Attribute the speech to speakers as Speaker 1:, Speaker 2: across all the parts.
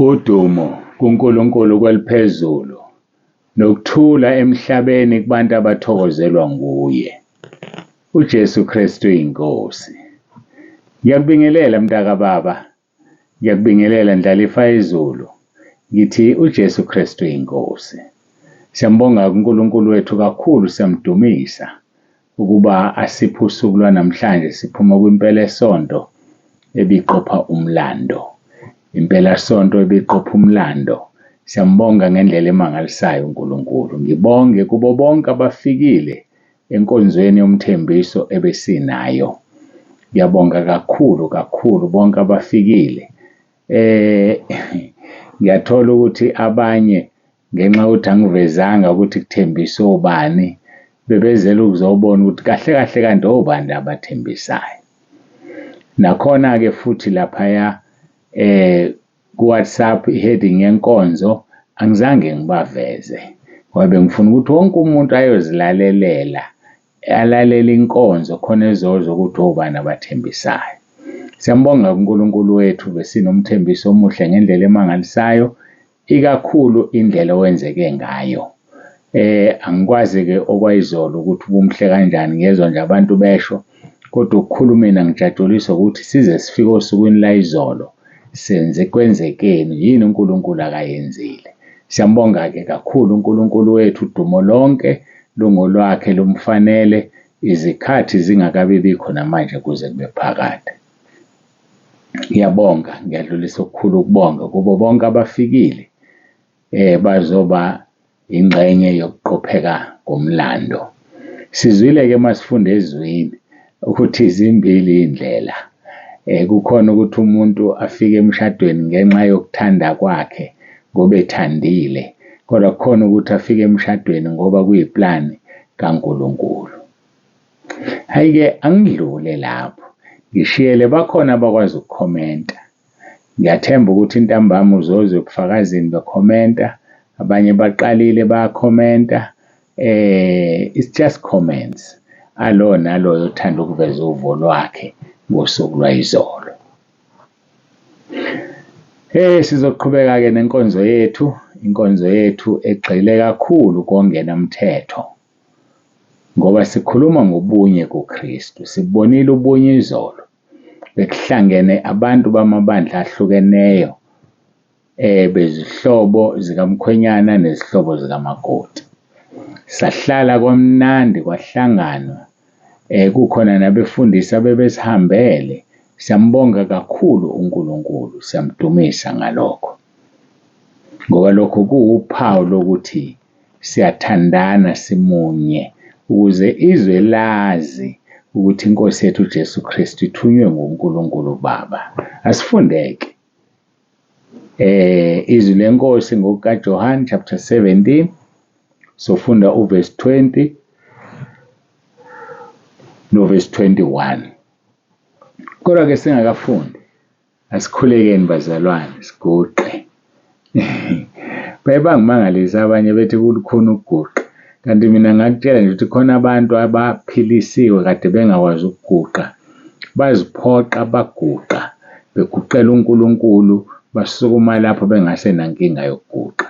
Speaker 1: Udumo kuNkulunkulu kweliphezulu, nokuthula emhlabeni kubantu abathokozelwa nguye. UJesu Kristu iNkosi. Ngiyakubingelela mntakababa, ngiyakubingelela ndlalifa yezulu. Ngithi uJesu Kristu iNkosi. Siyambonga uNkulunkulu wethu kakhulu, siyamdumisa ukuba asiphe usuku lwanamhlanje siphuma kwimpelasonto ebiqopha umlando. Impelasonto ebiqopha umlando. Siyambonga ngendlela emangalisayo uNkulunkulu. Ngibonge kubo bonke abafikile enkonzweni yomthembiso ebesinayo. Ngiyabonga kakhulu kakhulu bonke abafikile. Ngiyathola ukuthi abanye ngenxa yokuthi angivezanga ukuthi kuthembiswe obani, bebezele ukuzobona ukuthi kahle kahle kanti obani abathembisayo. Nakhona-ke futhi laphaya ku-WhatsApp i-heading yenkonzo angizange ngibaveze ngoba bengifuna ukuthi wonke umuntu ayozilalelela, alalele inkonzo khona ezozwa ukuthi obani abathembisayo. Siyambonga uNkulunkulu wethu, besinomthembiso omuhle ngendlela emangalisayo, ikakhulu indlela owenzeke ngayo. Angikwazi-ke okwayizolo ukuthi ubumuhle kanjani, ngiyezwa nje abantu besho, kodwa okukhulu mina ngijatshuliswa ukuthi size sifike osukwini layizolo senze kwenzekeni, yini uNkulunkulu akayenzile. Siyambonga-ke kakhulu uNkulunkulu wethu, udumo lonke lungolwakhe lumfanele, izikhathi zingakabi bikho namanje kuze kube phakade. Ngiyabonga, ngiyadlulisa okukhulu ukubonga kubo bonke abafikile bazoba ingxenye yokuqopheka komlando. Sizwile-ke masifunda ezwini ukuthi zimbili iy'ndlela. Kukhona ukuthi umuntu afike emshadweni ngenxa yokuthanda kwakhe ngoba ethandile, kodwa kukhona ukuthi afike emshadweni ngoba kuyiplani kaNkulunkulu. Hhayi-ke angidlule lapho, ngishiyele bakhona abakwazi ukukhomenta. Ngiyathemba ukuthi ntambama uzozwa ebufakazini bekhomenta, abanye baqalile bayakhomenta. It's just comments alo naloyo othanda ukuveza uvo lwakhe ngosuku lwayizolo. Sizoqhubeka-ke nenkonzo yethu, inkonzo yethu egxile kakhulu kongena mthetho ngoba sikhuluma ngobunye kuKristu. Sibonile ubunye izolo, bekuhlangene abantu bamabandla ahlukeneyo bezihlobo zikamkhwenyana nezihlobo zikamakoti. Sahlala kwamnandi kwahlanganwa, kukhona nabefundisi abebesihambele. Siyambonga kakhulu uNkulunkulu, siyamdumisa ngalokho ngoba lokho kuwuphawu lokuthi siyathandana simunye ukuze izwe lazi ukuthi inkosi yethu uJesu Kristu ithunywe nguNkulunkulu Baba. Asifundeke izwi lenkosi ngokukaJohn chapter 17, sofunda uverse 20 noverse 21. Kodwa ke singakafundi, asikhulekeni bazalwane, siguqe. Baye bangimangalisa abanye bethi kulukhuni ukuguqa, kanti mina ngakutshela nje ukuthi khona abantu abaphilisiwe kade bengakwazi ukuguqa, baziphoqa baguqa, beguqela uNkulunkulu, basukuma lapho bengasenankinga yokuguqa.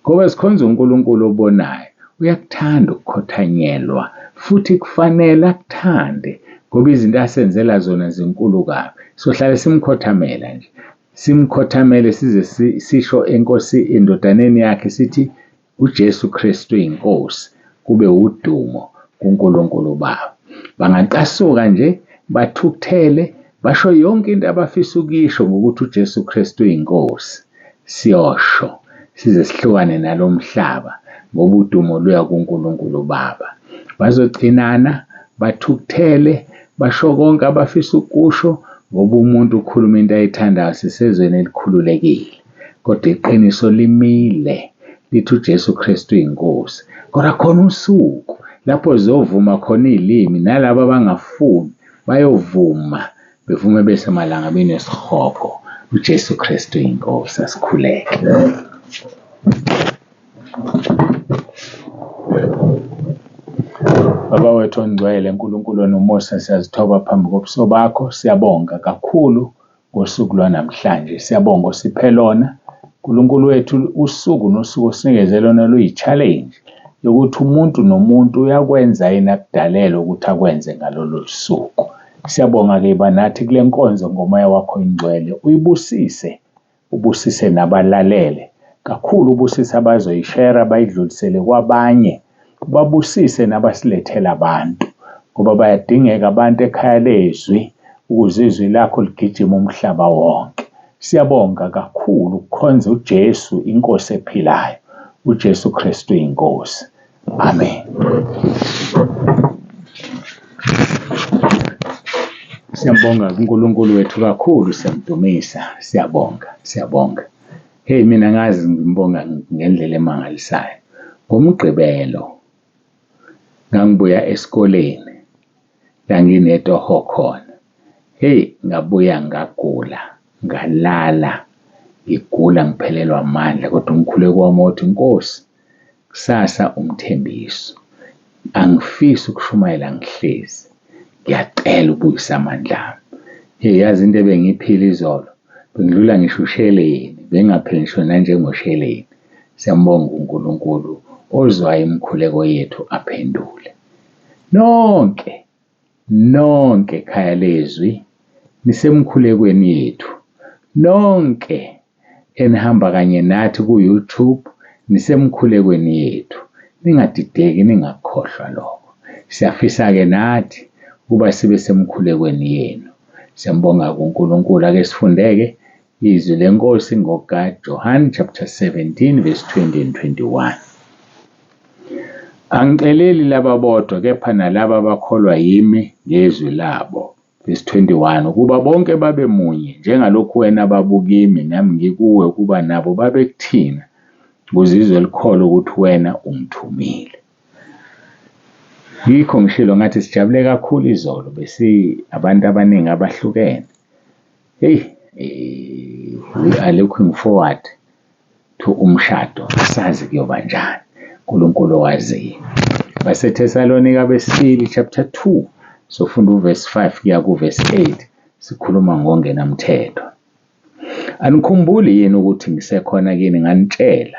Speaker 1: Ngoba sikhonza uNkulunkulu obonayo, uyakuthanda ukukhothanyelwa futhi kufanele akuthande ngoba izinto asenzela zona zinkulu kabi. Sohlale simkhothamela nje, simkhothamele size sisho enkosi endodaneni yakhe sithi uJesu Kristu iNkosi, kube udumo kuNkulunkulu Baba. Bangacasuka nje bathukuthele basho yonke into abafisa ukuyisho ngokuthi uJesu Kristu iNkosi. Siyosho size sihlukane nalomhlaba ngoba udumo luya kuNkulunkulu Baba. Bazocinana bathukuthele basho konke abafisa ukusho ngoba umuntu ukhuluma into ayithandayo, sisezweni elikhululekile. Kodwa iqiniso limile lithi uJesu Kristu iNkosi. Kodwa khona usuku lapho zovuma khona iy'limi nalabo abangafuni bayovuma, bevume besemalangabini esihogo. uJesu Kristu iNkosi. Asikhuleke. Baba wethu ongcwele, uNkulunkulu onomusa, siyazithoba phambi kobuso bakho. Siyabonga kakhulu ngosuku lwanamhlanje. Siyabonga osiphe lona. uNkulunkulu wethu usuku nosuku osinikeze lona luyi-challenge yokuthi umuntu nomuntu uyakwenza yini akudalelwe ukuthi akwenze ngalolo suku. Siyabonga-ke ba nathi kule nkonzo ngomoya wakho oyingcwele, uyibusise, ubusise nabalalele kakhulu, ubusise abazoyishera bayidlulisele kwabanye, ubabusise nabasilethela abantu ngoba bayadingeka abantu ekhaya lezwi ukuze izwi lakho ligijime umhlaba wonke. Siyabonga kakhulu ukukhonza uJesu inkosi ephilayo, uJesu Kristu inkosi. Amen. Siyambonga uNkulunkulu wethu kakhulu, siyamdumisa, siyabonga, siyabonga. Hey mina ngazi ngimbonga ngendlela emangalisayo. NgoMgqibelo ngangibuya esikoleni la nginetoho khona. Hey ngabuya ngagula, ngalala ngigula ngiphelelwa amandla kodwa umkhuleko wami wathi Nkosi kusasa umthembiso. Angifisi ukushumayela ngihlezi. Ngiyacela ubuyise amandla ami. Hey yazi into ebengiyiphila izolo, bengidlula ngisho usheleni, bengingaphili ngisho nanjengosheleni. Siyambonga uNkulunkulu ozwayo imikhuleko yethu aphendule. Nonke, nonke khaya lezwi nisemkhulekweni yethu. Nonke enihamba kanye nathi ku-YouTube nisemkhulekweni yethu. Ningadideki, ningakukhohlwa lokho. Siyafisa-ke nathi ukuba sibe semkhulekweni yenu. Siyambonga kuNkulunkulu. Ake sifundeke izwi lenkosi ngokaJohane chapter 17 verse 20 and 21. Angiceleli laba bodwa kepha nalaba abakholwa yimi ngezwi labo. Verse 21, ukuba bonke babe munye njengalokhu wena Baba ukimi nami ngikuwe, ukuba nabo babe kuthina, ukuze izwe likholwe ukuthi wena ungithumile. Yikho ngishilo ngathi sijabule kakhulu izolo, besi abantu abaningi abahlukene. Hey, we are looking forward to umshado, asazi kuyoba njani. uNkulunkulu owaziyo. BaseThesalonika besibili chapter 2 sofunda uverse 5 kuya kuverse 8 sikhuluma ngongenamthetho. Anikhumbuli yini ukuthi ngisekhona kini nganitshela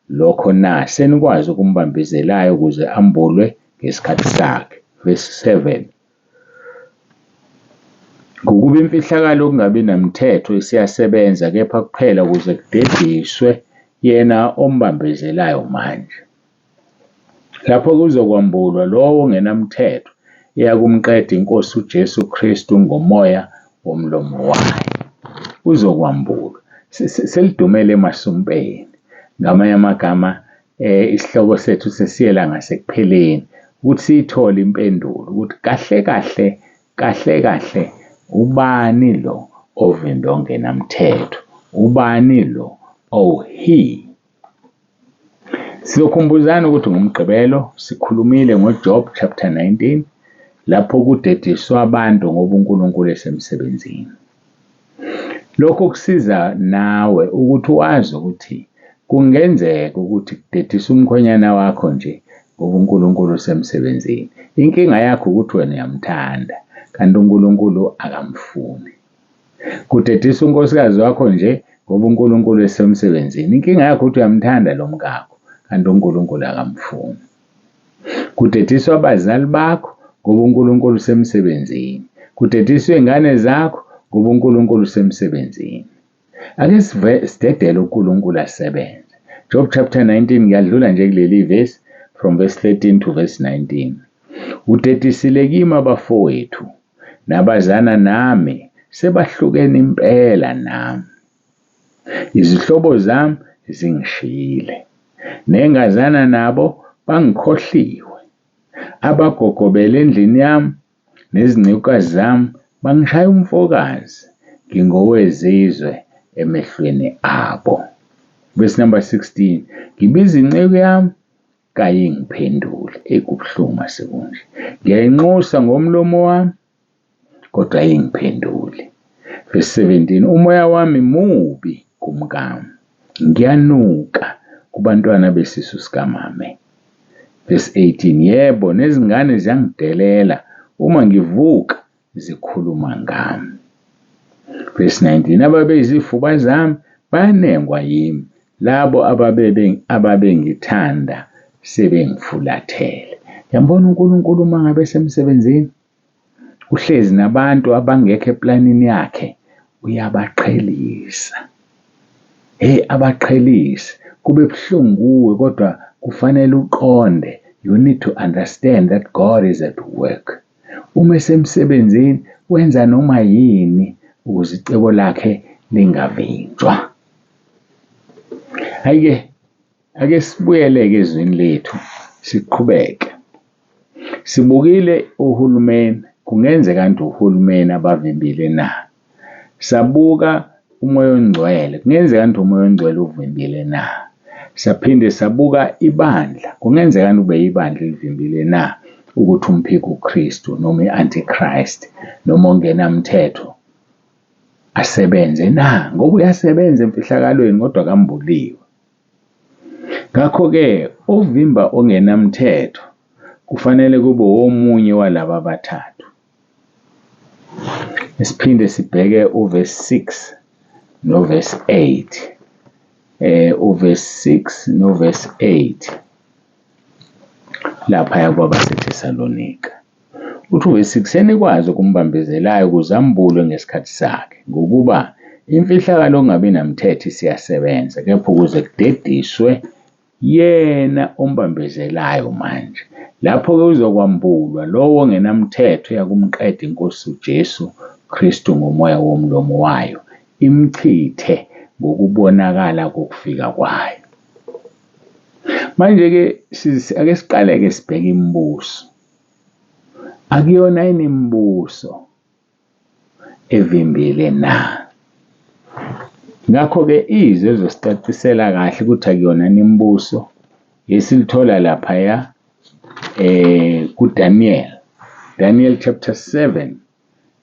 Speaker 1: lokho na? Senikwazi ukumbambezelayo ukuze ambulwe ngesikhathi sakhe. Verse 7. Ngokuba imfihlakalo yokungabi namthetho isiyasebenza kepha kuphela ukuze kudediswe yena ombambezelayo manje. Lapho kuzokwambulwa lowo ongenamthetho, iyakumqeda iNkosi uJesu Kristu ngomoya womlomo wayo. Uzokwambulwa. Selidumele emasumpeni. Ngamanye amagama isihloko sethu sesiyela ngasekupheleni ukuthi siyithole impendulo ukuthi kahle kahle kahle kahle ubani lo ovimbe ongenamthetho, ubani lo owu-he. Sizokhumbuzana ukuthi ngoMgqibelo sikhulumile ngoJob chapter 19 lapho kudediswa abantu ngoba uNkulunkulu esemsebenzini. Lokho kusiza nawe ukuthi wazi ukuthi kungenzeka ukuthi kudedise umkhwenyana wakho nje ngoba uNkulunkulu usemsebenzini. Inkinga yakho ukuthi wena uyamthanda kanti uNkulunkulu akamfuni. Kudedisa unkosikazi wakho nje ngoba uNkulunkulu esemsebenzini. Inkinga yakho ukuthi uyamthanda lo mkakho kanti uNkulunkulu akamfuni. Kudediswa abazali bakho ngoba uNkulunkulu usemsebenzini. Kudediswa iy'ngane zakho ngoba uNkulunkulu usemsebenzini. Ake sidedele uNkulunkulu asebenze. Job chapter 19 ngiyadlula nje kuleli verse from verse 13 to verse 19. Udedisile kimi abafowethu nabazana nami sebahlukene impela nami. Izihlobo zami zingishiyile, nengazana nabo bangikhohliwe. Abagogobele endlini yami nezincekukazi zami bangishaya umfokazi, ngingowezizwe emehlweni abo. Verse number 16, ngibiza inceku yami kayingiphenduli. Eyi kubuhlungu masekunje. Ngiyayinxusa ngomlomo wami kodwa ayingiphenduli. Verse 17, umoya wami mubi kumkami, ngiyanuka kubantwana besisu sikamame. Verse 18, yebo nezingane ziyangidelela, uma ngivuka zikhuluma ngami. Verse 19, ababeyizifuba zami Bayanengwa yimi, labo ababengithanda sebengifulathele. Uyambona uNkulunkulu uma ngabe esemsebenzini, uhlezi nabantu abangekho eplanini yakhe, uyabaqhelisa. Hheyi, abaqhelise kube buhlungu kuwe kodwa kufanele uqonde, you need to understand that God is at work. Uma esemsebenzini wenza noma yini ukuze icebo lakhe lingavinjwa. Hhayi-ke, ake sibuyele-ke ezwini lethu siqhubeke. Sibukile uhulumeni, kungenzeka ukuthi uhulumeni abavimbile na? Sabuka uMoya oNgcwele, kungenzeka ukuthi uMoya oNgcwele uvimbile na? Saphinde sabuka ibandla, kungenzeka kube ibandla elivimbile na ukuthi umphiki uKristu noma i-antichrist noma ongenamthetho asebenze na? Ngoba uyasebenza emfihlakalweni kodwa akambuliwe. Ngakho-ke ovimba ongenamthetho kufanele kube omunye walaba abathathu. Siphinde sibheke uvesi 6 novesi 8. Uvesi 6 novesi 8 laphaya kwabaseThesalonika. Uthi uvesi 6, senikwazi okumbambezelayo ukuze ambulwe ngesikhathi sakhe, ngokuba imfihlakalo yokungabi namthetho isiyasebenza, kepha ukuze kudediswe yena ombambezelayo manje. Lapho-ke uzokwambulwa lowo ongenamthetho uyakumqeda iNkosi uJesu Kristu ngomoya womlomo wayo, imchithe ngokubonakala kokufika kwayo. Manje-ke ake siqale-ke sibheke imibuso. Akuyona yini imibuso evimbile na? Ngakho-ke izwi elizosicacisela kahle ukuthi akuyona yini imibuso esilithola laphaya kuDaniel, Daniel chapter 7,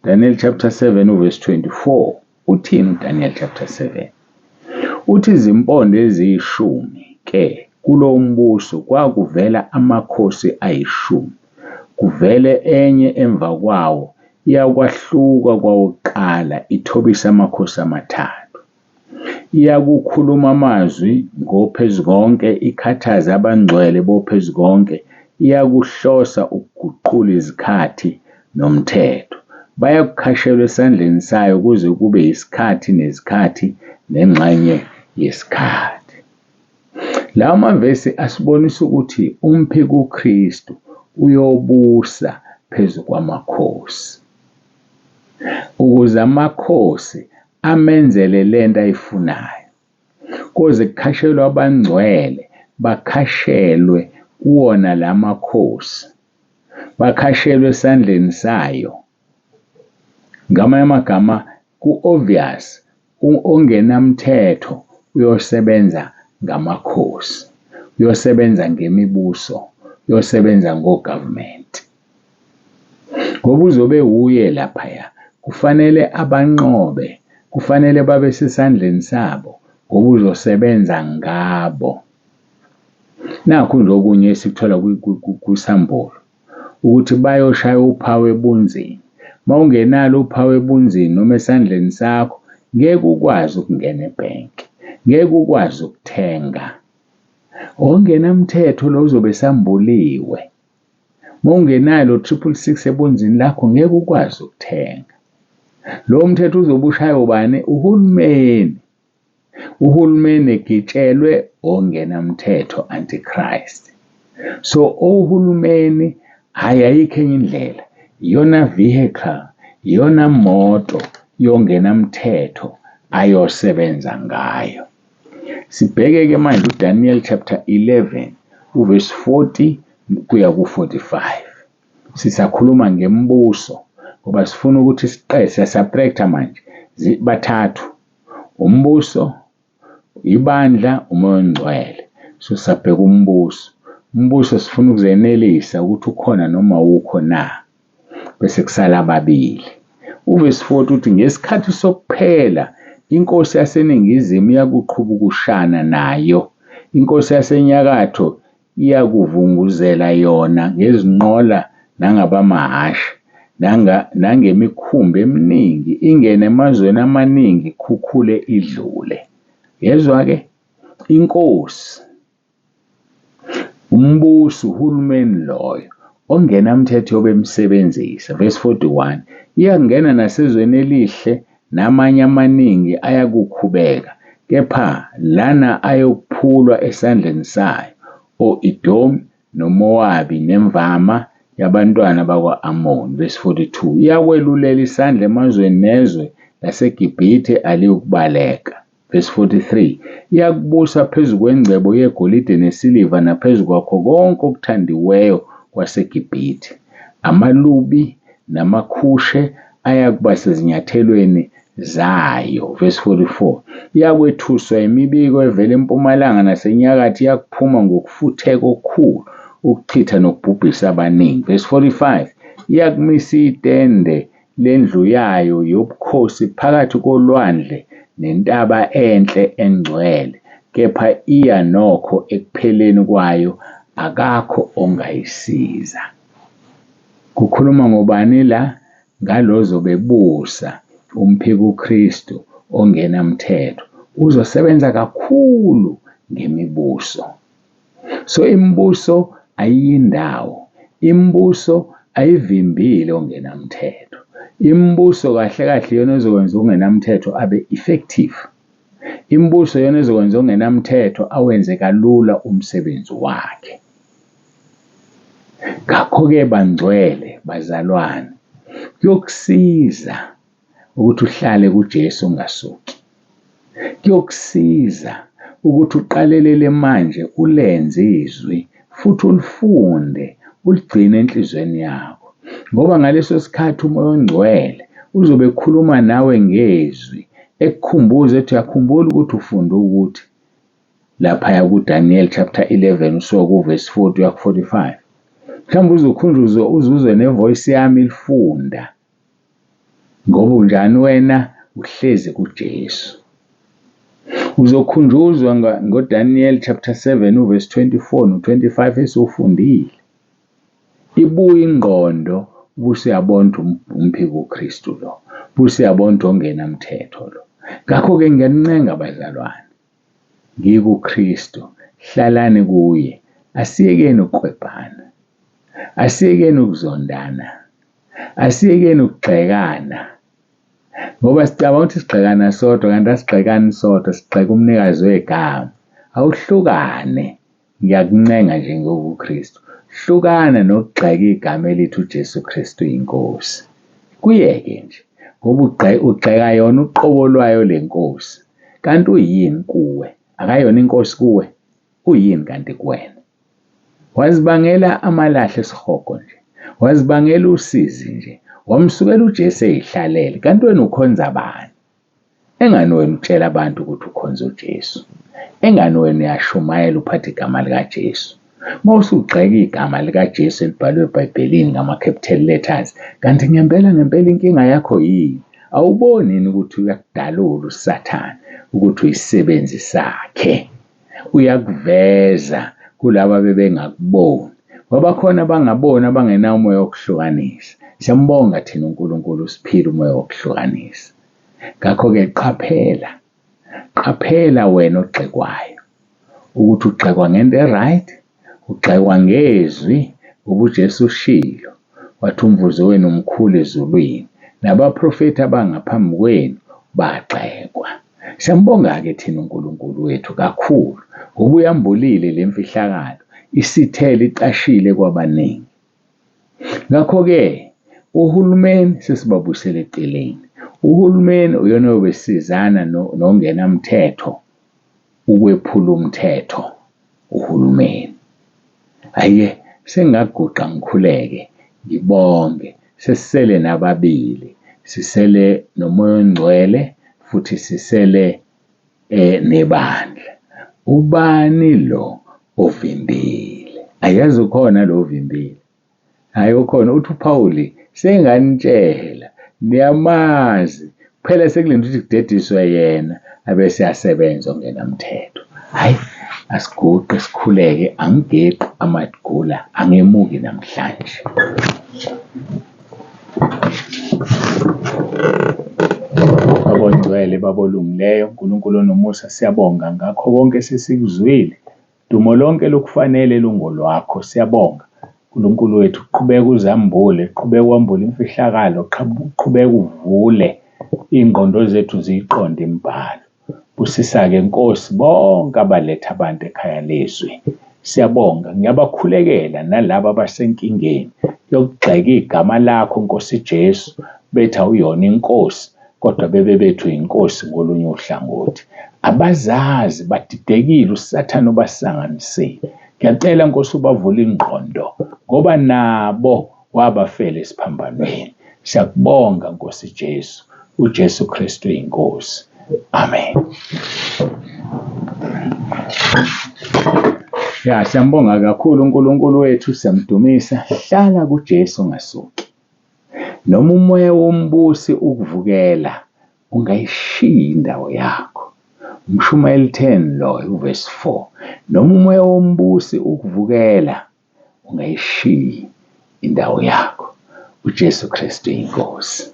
Speaker 1: Daniel chapter 7 uverse 24. Uthini uDaniel chapter 7? Uthi izimpondo eziyishumi ke kulo mbuso kwakuvela amakhosi ayishumi, kuvele enye emva kwawo iyakwahluka kwawokuqala ithobise amakhosi amathathu. Iyakukhuluma amazwi ngoPhezukonke, ikhathaze abangcwele boPhezukonke, iyakuhlosa ukuguqula izikhathi nomthetho. Bayakukhashelwa esandleni sayo kuze kube yisikhathi nezikhathi nengxenye yesikhathi. Lawa mavesi asibonisa ukuthi umphiki uKristu uyobusa phezu kwamakhosi, ukuze amakhosi amenzele lento ayifunayo. Koze kukhashelwe abangcwele, bakhashelwe kuwona lamakhosi, bakhashelwe esandleni sayo. Ngamanye amagama ku-obvious, ongenamthetho uyosebenza ngamakhosi, uyosebenza ngemibuso, uyosebenza ngogovernment. Ngoba uzobe uye laphaya, kufanele abanqobe, kufanele babe sesandleni sabo ngoba uzosebenza ngabo. Nakhu nje okunye esikuthola kwisambulo ukuthi bayoshaya uphawu ebunzini. Mawungenalo uphawu ebunzini noma esandleni sakho, ngeke ukwazi ukungena ebhenki, ngeke ukwazi ukuthenga. Ongenamthetho lo uzobe esambuliwe. Mawungenalo 666 ebunzini lakho ngeke ukwazi ukuthenga. Lo mthetho uzobe ushaywa ubani? Uhulumeni. Uhulumeni egitshelwe ongenamthetho, antichrist. So ohulumeni, hhayi ayikho enye indlela, iyona vehicle, iyona moto yongenamthetho ayosebenza ngayo. Sibheke-ke manje uDaniel chapter 11 uverse 40 kuya ku-45. Sisakhuluma ngemibuso ngoba sifuna ukuthi siqede, siyasubtracta manje, bathathu: umbuso, ibandla, uMoya oNgcwele. So sisabheka umbuso. Umbuso sifuna ukuzenelisa ukuthi ukhona noma awukho na, bese kusala ababili. Uvesi 40 uthi ngesikhathi sokuphela inkosi yaseningizimu iyakuqhubukushana nayo, inkosi yasenyakatho iyakuvunguzela yona ngezinqola nangabamahhashi nangemikhumbi eminingi, ingene emazweni amaningi ikhukhule idlule. Yezwa-ke, inkosi, umbusi, uhulumeni loyo ongenamthetho yobemsebenzisa. Verse 41, iyakungena nasezweni elihle namanye amaningi ayakukhubeka, kepha lana ayokuphulwa esandleni sayo, o-Edomi noMowabi nemvama yabantwana bakwa-Amoni. Verse 42, iyakwelulela isandla emazweni nezwe laseGibhithe aliyukubaleka. Verse 43, iyakubusa phezu kwengcebo yegolide nesiliva naphezu kwakho konke okuthandiweyo kwaseGibhithe. AmaLubi namaKhushe ayakuba sezinyathelweni zayo. Verse 44, iyakwethuswa imibiko evela empumalanga nasenyakatho, iyakuphuma ngokufutheka okukhulu ukuchitha nokubhubhisa abaningi. Verse 45, iyakumisa itende lendlu yayo yobukhosi phakathi kolwandle nentaba enhle engcwele, kepha iya nokho ekupheleni kwayo, akakho ongayisiza. Kukhuluma ngobani la? Ngalo ozobe ebusa, umphikukristu ongenamthetho, uzosebenza kakhulu ngemibuso. So imibuso ayiyindawo, imibuso ayivimbile ongenamthetho. Imibuso kahle kahle iyona ezokwenza ongenamthetho abe effective. Imibuso iyona ezokwenza ongenamthetho awenze kalula umsebenzi wakhe. Ngakho-ke bangcwele bazalwane, kuyokusiza ukuthi uhlale kuJesu ungasuki. Kuyokusiza ukuthi uqalelele manje ulenze izwi futhi ulifunde uligcine enhliziyweni yakho, ngoba ngaleso sikhathi uMoya oNgcwele uzobe ekhuluma nawe ngezwi, ekukhumbuza ethi uyakhumbula ukuthi ufunde ukuthi laphaya kuDaniel chapter 11 usuka kuverse 40 uya ku-45. Mhlawumbe uzokhunjuzwa uzuzwe nevoice yami ilifunda, ngoba unjani wena? Uhlezi kuJesu. Uzokhunjuzwa ngoDaniel chapter 7 uverse 24 no-25 esiwufundile. Ibuye ingqondo ubusuyabona ukuthi umphikukristu lo, ubusuyabona ukuthi ongenamthetho lo. Ngakho-ke ngiyanincenga bazalwane, ngikuKristu, hlalani kuye, asiyekeni ukukwebhana, asiyekeni ukuzondana, asiyekeni ukugxekana, ngoba sicabanga ukuthi sigxekana sodwa kanti asigxekani sodwa, sigxeka umnikazi wegama. Awuhlukane, ngiyakuncenga nje ngokuKristu, hlukana nokugxeka igama elithi uJesu Kristu iNkosi. Kuyeke nje, ngoba ugxeka yona uqobo lwayo le Nkosi. Kanti uyini kuwe? Akayona inkosi kuwe? Uyini kanti kuwena? Wazibangela amalahle esihogo nje, wazibangela usizi nje, wamsukela uJesu eyihlalele. Kanti wena ukhonza bani? Engani wena utshela abantu ukuthi ukhonza uJesu? Engani wena uyashumayela uphatha igama likaJesu? Uma usugxeka igama likaJesu elibhalwe eBhayibhelini ngama-capital letters, kanti ngempela ngempela inkinga yakho yini? Awuboni yini ukuthi uyakudalula uSathane ukuthi uyisisebenzi sakhe? Uyakuveza kulaba bebengakuboni. Ngoba khona abangaboni abangenawo umoya wokuhlukanisa. Siyambonga thina uNkulunkulu usiphile umoya wokuhlukanisa. Ngakho-ke qaphela, qaphela wena ogxekwayo ukuthi ugxekwa ngento e-right, ugxekwa ngezwi ngoba uJesu ushilo wathi umvuzo wenu mkhulu ezulwini, nabaprofethi abangaphambi kwenu bagxekwa. Siyambonga-ke thina uNkulunkulu wethu kakhulu ngoba uyambulile le mfihlakalo, isithele icashile kwabaningi. Ngakho-ke uhulumeni sesibabuyisele eceleni. Uhulumeni uyena oyobesizana nongenamthetho ukwephula umthetho uhulumeni. Hhayi-ke sengingaguqa ngikhuleke ngibonge, sesisele nababili, sisele noMoya oNgcwele futhi sisele nebandla. Ubani lo ovimbile? Ayazi ukhona lo ovimbile. Hhayi ukhona, uthi uPhawuli senganitshela niyamazi, kuphela sekulinde ukuthi kudediswe yena abese eyasebenza ongenamthetho. Hhayi asiguqe sikhuleke, angigeqi amagula, angemuki namhlanje. Baba. Baba ongcwele, Baba olungileyo, uNkulunkulu onomusa, siyabonga ngakho konke esesikuzwile. Dumo lonke lukufanele lungolwakho. Siyabonga uNkulunkulu wethu, qhubeka uzambule, qhubeka wambule imfihlakalo, qhubeka uvule iy'ngqondo zethu ziyiqonde imibhalo. Busisa-ke Nkosi bonke abaletha abantu ekhaya lezwi. Siyabonga, ngiyabakhulekela nalaba abasenkingeni yokugxeka igama lakho Nkosi Jesu, bethi awuyona inkosi, kodwa bebe bethu inkosi ngolunye uhlangothi. Abazazi, badidekile, uSathane ubasanganisile. Ngiyacela Nkosi ubavule ingqondo ngoba nabo wabafela esiphambanweni. Siyakubonga Nkosi Jesu, uJesu Kristu inkosi. Amen. Ya, siyambonga kakhulu uNkulunkulu wethu, siyamdumisa. Hlala kuJesu ungasuki. Noma umoya wombusi ukuvukela, ungayishiyi indawo yakho. Umshumayeli 10 lo, uvesi 4. Noma umoya wombusi ukuvukela, ungayishiyi indawo yakho. uJesu Kristu inkosi.